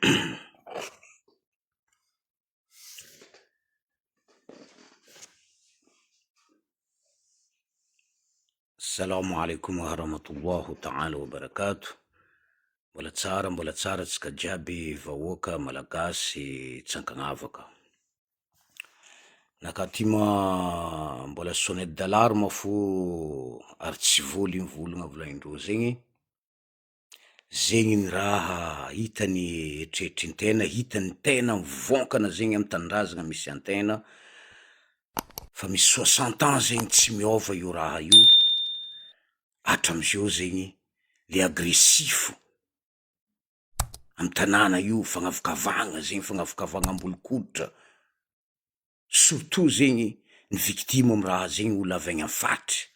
Salamo alaikum wa rahmatullah ta'ala wa barakatuh, mbola tsara mbola tsara tsika jiaby vahoaka malagasy tsy ankagnavaka, nakaty ma mbola sonnette d'alarme fo ary tsy voly mivolagna volagnindreo zegny. Zegny ny raha hitany eritreritrin-tegna, hitan'ny tegna mivonkana zegny amy tanindrazana misy an-tegna, fa misy soixante ans zegny tsy miôva io raha io, hatramizeo zegny le agressif amy tanàna io, fagnavakavahana zegny fagnavakavahanam-bolokoditra. Surtout zegny ny victime amy raha zegny olo avy agny amy faritry,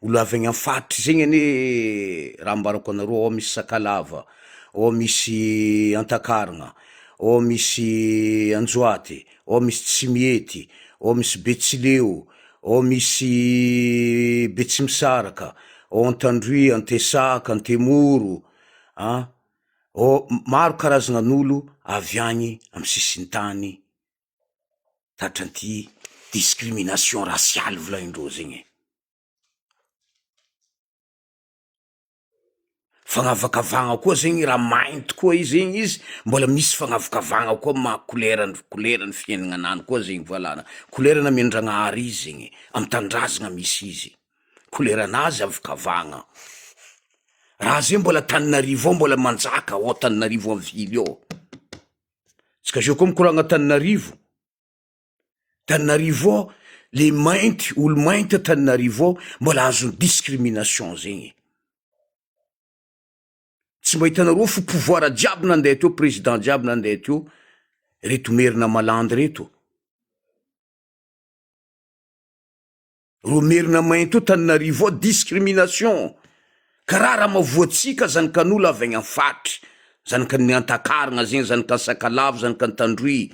olo avy agny amy faritry zegny anie raha ambarako anareo ao misy Sakalava, ao misy Antakaragna, ao misy Anjoaty, ao misy Tsimihety, ao misy Betsileo, ao misy Betsimisaraka, ao Antandroy, Antesaka, Antemoro, an, ao maro karazanan'olo avy agny amy sisintany. Tratran'ity discrimination raciale volagnindreo zegny e. Fagnavakavahana koa zegny raha mainty koa izy zegny izy, mbola misy fagnavakavahana koa maha kolerany koleran'ny fiaignananany koa zegny voalana, kolera namendragnahary izy zegny amy tanindrazana misy izy, koleranazy avakavahana, raha zay mbola Antananarivo ao mbola manjaka ao Antananarivo amy ville ao. Tsika zao koa mikoragna Antananarivo, Antananarivo ao le mainty olo mainty Antananarivo ao mbola azon'ny discrimination zegny, tsy mba hitanareo fo pouvoir jiaby nandeha teo président jiaby nandeha teo, reto merina malandy reto. Reo merina mainty io Tananarivo ao discrimination karaha raha mavoatsika zanakan'olo avy agny am faritry zanakan'ny Antakaragna zegny zanakan'ny Sakalava zanakan'ny Tandroy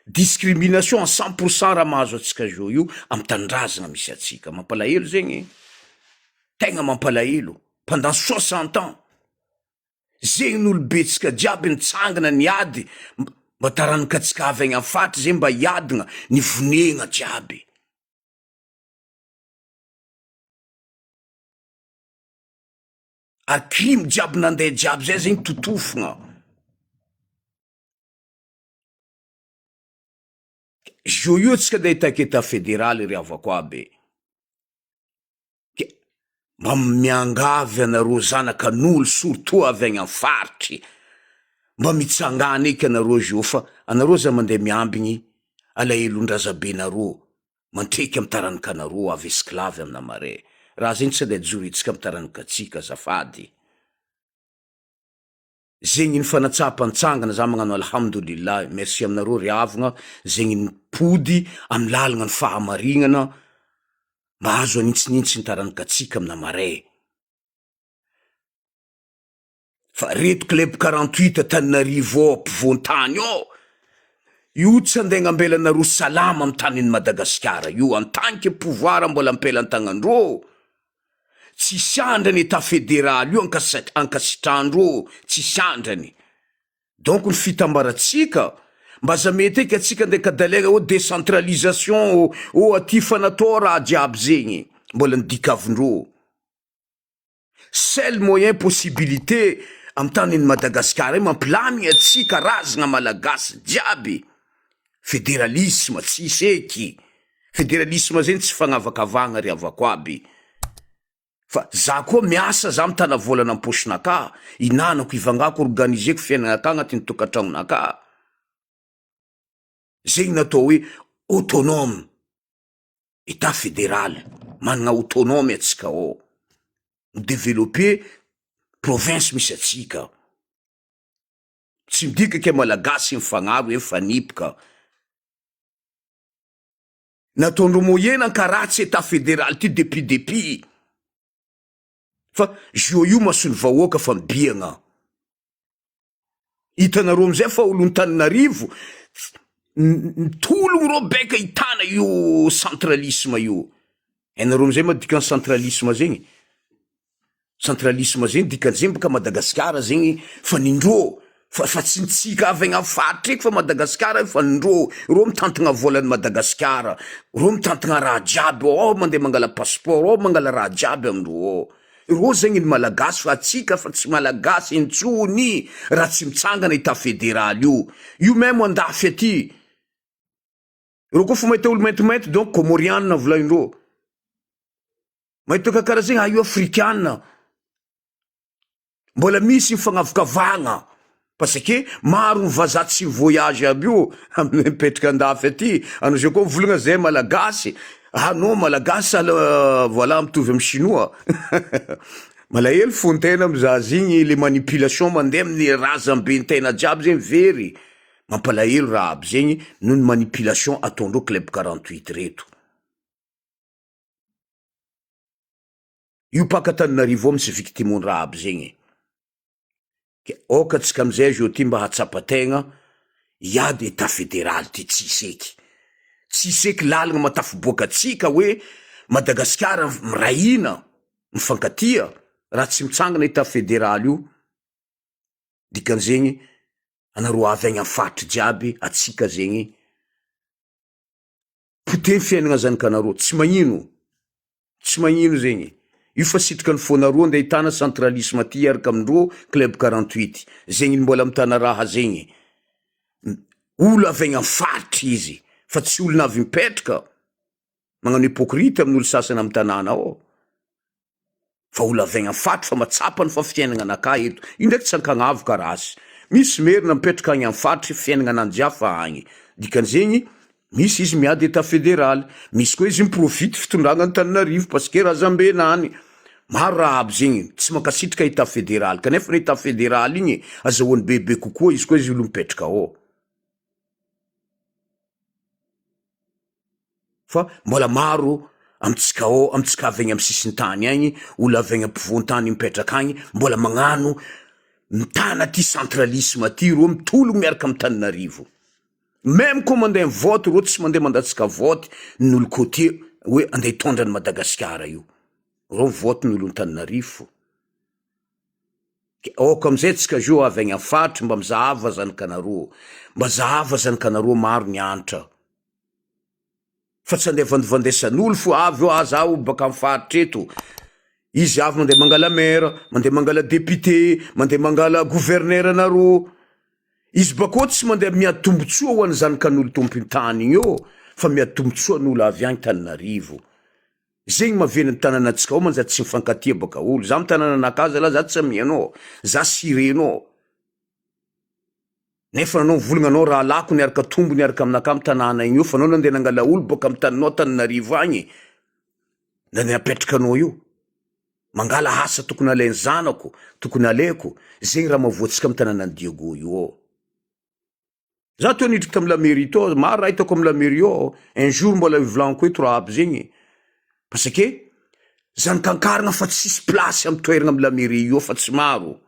discrimination à cent pour cent raha mahazo antsika zao io am tanindrazagna misy antsika mampalahelo zegny tegna mampalahelo pendant soixante ans Zegny ny olobentsika jiaby nitsangana niady mba taranakatsika avy agny am faritry zay mba hiadina nivonegna jiaby. Ary crime jiaby nandeha jiaby zay zegny totofogna. Zio io tsika nde hitaky etat federaly ry havako aby e. Ke mba miangavy anareo zanakan'olo surtout avy agny am faritry, mba mitsangàna eky anareo zio fa anareo za mande miambigny alahelon-drazabenareo mantreky am taranakanareo avy esclave amina marais, raha zegny tsy ande ajoritsika am taranakatsika azafady. Zegny nifanatsapa nitsangana za magnano Alhamdoulilah merci aminareo ry havagna zegny nipody amy lalagna ny fahamarignana mba azo anintsinintsy ny taranakatsika amina marais fa reto club 48 Antananarivo ao ampovoantany ao io tsy andeha agnambelanareo salama amy tanin'i Madagasikara io en tant que pouvoir mbola ampelantagnandreo Tsisy andrany etat federal io ankasa- ankasitrahandreo tsisy andrany, donc ny fitambarantsika mba aza mety eky atsika nde kadalaigna hoe decentralisation ô ô aty fa natao raha jiaby zegny mbola nidikavindreo, seul moyen possibilité amy tanin'i Madagasikara io mampilamigny atsika razagna malagasy jiaby Federalisme tsisy eky, federalisme zegny tsy fagnavakavahagna ry havako aby, fa za koa miasa za mitana vôlana am-paosinakà, ihinanako, ivangako, organiser-ko fiaignanakà agnatin'ny tokantragnonakà, zegny natao hoe autonome, etat federal, managna autonome antsika ao, mi-developper province misy antsika. Tsy midika ke malagasy mifagnaro hoe mifanipoka. Nataondreo moyen nankaratsy etat federal ty depuis depuis. Fa zio io mason'ny vahoaka fa mibiagna. Hitanareo amizay fa olon'Antananarivo mitologno reo beka hitana io centralisme io. Hainareo amizay ma dikan'ny centralisme zegny? Centralisme zegny dikan'izegny baka Madagasikara zegny fa nindrô. Fa fa tsy ntsika avy agny am faritra eky fa Madagasikara io fa ndrô, rô mitantagna vôlan'i Madagasikara, rô mitantagna raha jiaby ao, ao mande mangala passeport, ao mangala raha jiaby amindrô ao, rô zegny ny Malagasy fa atsika fa tsy Malagasy intsony raha tsy mitsangana etat federaly io, io meme andafy aty, rô koa fa mahita olo maintimainty donc Comoriana volagnindrô, mahita kakaraha zegny ah io afrikana. Mbola misy ny fagnavakavahagna parce que maro ny vazaha tsy mi-voyage aby io amin'ny mipetraka andafy aty, anao zao koa mivolagna zay malagasy, ah non malagasy sahala voilà mitovy amy chinois malahelo fon-tegna mizaha azy igny le manipulation mandeha amin'ny razamben-tegna jiaby zegny very, mampalahelo raha aby zegny noho ny manipulation ataondreo club 48 reto. Io mpaka Antananarivo ao misy victime raha aby zegny e, ke aoka antsika amizay zao ty mba hahatsapa tegna hiady etat federaly ty tsisy eky, tsisy eky lalagna mahatafiboaka antsika hoe Madagasikara miray hina, mifankatia raha tsy mitsangana etat federaly io, dikan'izegny anareo avy agny amy faritry jiaby antsika zegny Poteho fiainagna zanakanareo, tsy magnino, tsy magnino zegny, io fa sitraka ny fônareo nde ahitana centralisme aty hiaraka amindreo club 48, zegny mbola mitana raha zegny, olo avy agny am faritry izy fa tsy olona avy mipetraka magnano hypocrite amin'olo sasany am tanàna ao. Fa olo avy agny am faty fa matsapa ny fa fiainagna anakahy eto io ndraiky tsy ankagnavoka rasy misy merina mipetraka agny am fatry fiainagna ananjy hafa agny dikan'izegny misy izy miady etat federal misy koa izy miprofity fitondragna Antananarivo parce que razambenany maro raha aby zegny tsy mankasitraka etat federal kanefa ny etat federal igny azahoany bebe kokoa izy koa izy olo mipetraka ao. Fa mbola maro amintsika ao, amintsika avy agny amy sisin-tany agny, olo avy agny ampovoan-tany mipetraka agny, mbola magnano mitana ty centralisme ty reo, mitologno miaraka amy Tananarivo. Meme koa mandeha mivote reo tsy mandeha mandatsaka vote ny olo côtier hoe andeha hitondra an'i Madagasikara io, reo mivote ny olon-Tananarivo fô. Ke aoka amizay tsika zio avy agny amy faritry mba mizahava zanakanareo, mba zahava zanakanareo maro nianatra. Fa tsy andeha vandivandesan'olo fo avy eo ah zaho baka am faritra eto, izy avy mandeha mangala maire, mandeha mangala député, mandeha mangala gouverneur nareo, izy bakeo tsy mandeha miady tombotsoa ho an'ny zanakan'olo tompony tany igny eo fa miady tombotsoa an'olo avy agny Tananarivo, zegny mahavela ny tananantsika ao manjary tsy mifankatia baka olo, za amy tanananakahy zalahy za tsy amianao, za sirenao. Nefa anao mivolagna anao rahalahiko niaraka tombo niaraka aminakahy am tanàna igny eo fa anao nandeha nangala olo boaka am taninao Antananarivo agny nandeha napetraka anao io, mangala asa tokony alainy zanako, tokony alaiko, zegny raha mahavoa antsika am tanànan'i Diego io ao. Za teo niditra tam la mairie tao, maro raha hitako am la mairie ao, un jour mbola hivolagniko eto raha aby zegny, parce que zanakankaragna fa tsisy place am toeragna am la mairie io ao fa tsy maro.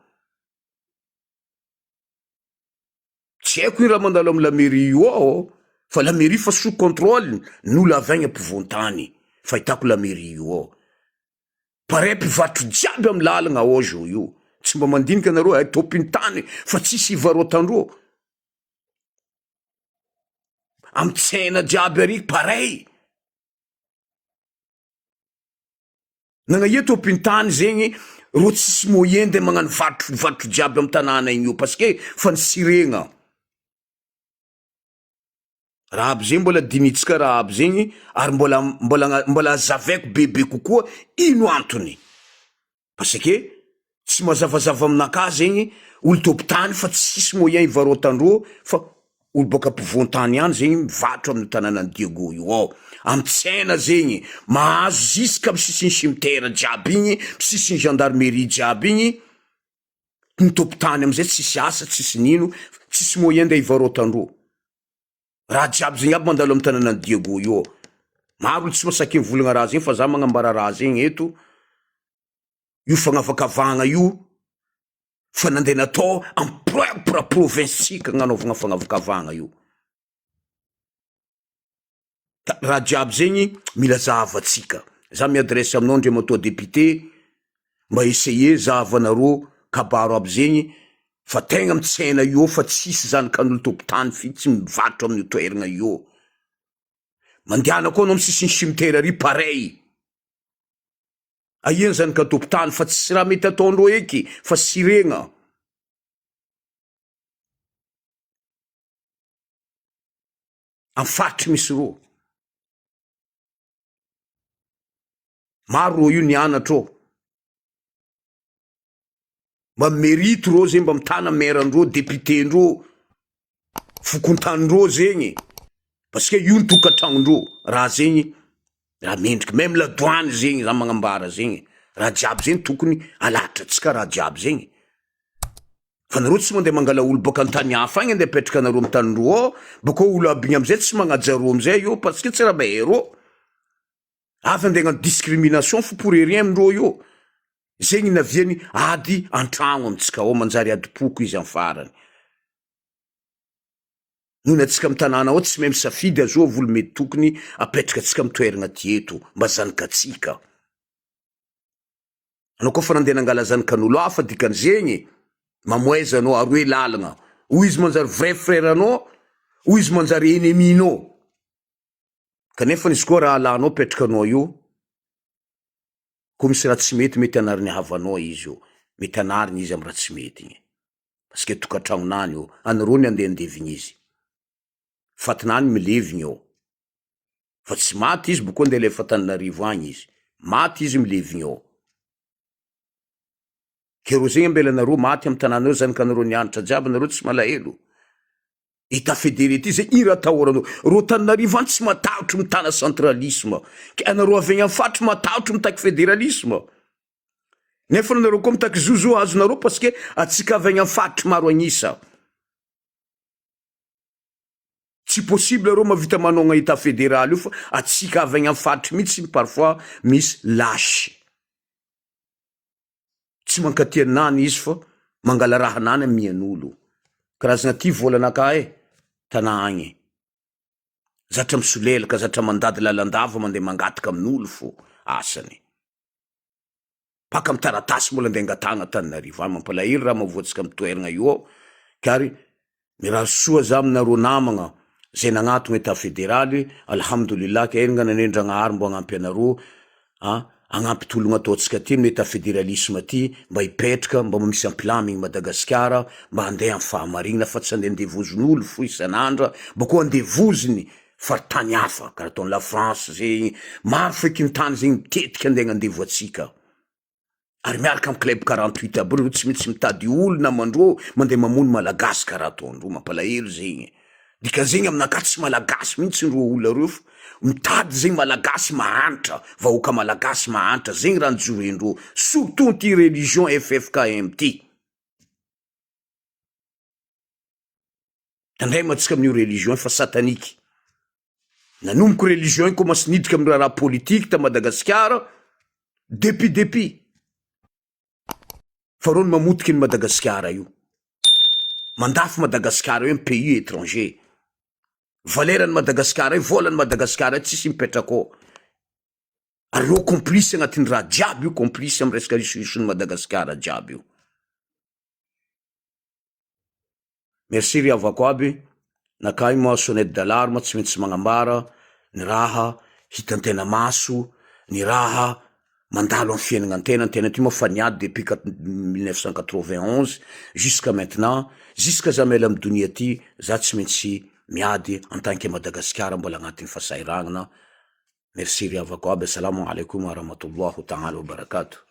Tsy haiko io raha mandalo am la mairie io ao fa la mairie fa sous controle n'olo avy agny ampovoantany fahitako la mairie io ao. Pare mpivarotro jiaby am lalagna ao zao io, tsy mba mandinika nareo hay tompiny tany fa tsisy ivarotandreo. Am tsena jiaby ary pareil. Nagnaia tompin-tany zegny rô tsisy moyen nde magnano varotro varotro jiaby am tanàna igny io parce que fa nisiregna. Raha aby zegny mbola dinitsika raha aby zegny ary mbola mbola mbola hazavaiko bebe kokoa ino antony parce que tsy mazavazava aminakahy zegny olo tompon-tany fa tsisy moyen hivarotandreo fa olo bôka ampovoan-tany ihany zegny mivarotra amin'io tanànan'i Diego io ao, amy tsena zegny mahazo ziska amy sisin'ny cimetière jiaby igny, sisin'ny gendarmerie jiaby igny, ny tompon-tany amizay tsisy asa tsisy nino, tsisy moyen nde hivarotandreo, raha jiaby zegny aby mandalo amy tanànan'i Diego io ao, maro olo tsy mahasaky mivolagna raha zegny fa za magnambara raha zegny eto, io fagnavakavahagna io fa nandeha natao am propre province-tsika agnanaovagna fagnavakavahagna io, ka raha jiaby zegny mila zahavantsika, za mi-adresse aminao ndriamatoa député mba essayer zahavanareo kabaro aby zegny. Fa tegna am tsena io fa tsisy zanakan'olo tompotany fy tsy mivarotra amin'io toeragna io. Mandehana koa anao am sisin'ny cimetière ary pareil. Aia ny zanaka tompotany fa tsisy raha mety ataondreo eky fa siregna. Am faritry misy rô. Maro rô io nianatra ô. Mba mi-merite rô zegny mba mitana maire ndrô, député ndrô, fokontany ndrô zegny parce que io ny tokantragnondrô, raha zegny raha mendriky, meme ladoany zegny za magnambara zegny, raha jiaby zegny tokony alahatra antsika raha jiaby zegny, fa nareo tsy mande mangala olo boaka antany hafa agny ande apetraka anareo amy tanindreo ao, bakeo olo aby igny amizay tsy magnaja rô amizay eo parce que tsy raha mahay rô. Avy andeha hagnano discrimination fo pour rien amindreo io, zegny naviany ady antragno amintsika ao manjary adim-poko izy am farany, noho ny antsika am tanàna ao tsy mahay misafidy azovy olo mety tokony apetraka antsika am toeragna aty eto mba zanakatsika, anao koa fa nandeha nangala zanakan'olo hafa dikan'izegny mamoeza anao aroe lalagna, hoy izy manjary vrai frère anao, hoy izy manjary ennemi nao. Kanefa izy koa rahalahinao apetraka anao io, koa misy raha tsy mety mety hanariny havanao izy io, mety hanariny izy amy raha tsy mety igny, parce que tokantragnonany io, anareo ny andeha handevigny izy, fatinany milevigny eo, fa tsy maty izy boko andeha alefa Antananarivo agny izy, maty izy milevigny eo. Ke reo zegny ambelanareo maty amy tanàna eo zanakanareo nianatra jiaby nareo tsy malahelo. Etat federé ty zay ira atahoranao. Reo Antananarivo any tsy matahotro mitana centralisme. Ke anareo avy agny am faritry matahotro mitaky federalisme. Nefa nareo koa mitaky zo zo azonareo parce que atsika avy agny am faritry maro agnisa. Tsy possible reo mavita manogna etat federal io fa atsika avy agny am faritry mitsy parfois misy lâche. Tsy mankatia nany izy fa mangala raha nany amian'olo. Karazagna ty volanakahy e, tanà agny. Zatra misolelaka, zatra mandady lalandava mandeha mangataka amin'olo fô asany. Paka amy taratasy mbola andeha angatahagna Antananarivo any, mampalahelo raha mahavoantsika amy toeragna io ao, kary Mirary soa za aminareo namagna zay nagnatogna etat federaly, Alhamdoulilah ka enga anie Ndragnahary mbo hagnampy anareo a, hagnampy tologna ataontsika ty amin'ny etat federalisme ty mba hipetraka mba misy ampilamigny Madagasikara mba handeha amin'ny fahamarignana fa tsy handeha andevozin'olo fo isan'andra bakeo andevoziny faritany hafa karaha ataon'i la France zegny, maro feky ny tany zegny mitetika andeha agnandevo antsika. Ary miaraka am club 48 aby reo tsy maintsy mitady olo namandreo mandeha mamono malagasy karaha ataondreo mampalahelo zegny dikan'zegny aminakahy tsy malagasy mintsy reo olona reo fa mitady zegny malagasy mahantra vahoaka malagasy mahantra zegny raha nijoroendreo surtout ty religion ffkm ty. Tandremo antsika amin'io religion fa satanique. Nanomboka religion io commence niditra amin'ny raharaha politique ta Madagasikara depuis depuis. Fa reo no mamotika an'i Madagasikara io. Mandafo Madagasikara io amin'ny pays étranger. Valeur an'i Madagasikara io, volan'i Madagasikara io tsisy mipetraka ao. Ary reo complice agnatin'ny raha jiaby io, complice amin'ny resaka risorison'i Madagasikara jiaby io. Merci ry havako aby, nakay moa sonnette d'alarme tsy maintsy magnambara ny raha hitantena maso, ny raha mandalo am fiaignanantena, antena ty moa fa niady depuis 1991 jusqu'à maintenant, jusqu'à za miala am donia ty za tsy maintsy miady en tant que Madagasikara mbola agnatin'ny fahasahiranana, merci ry havako aby, Assalamo alaikum warahmatullah ta'ala wabarakatuh.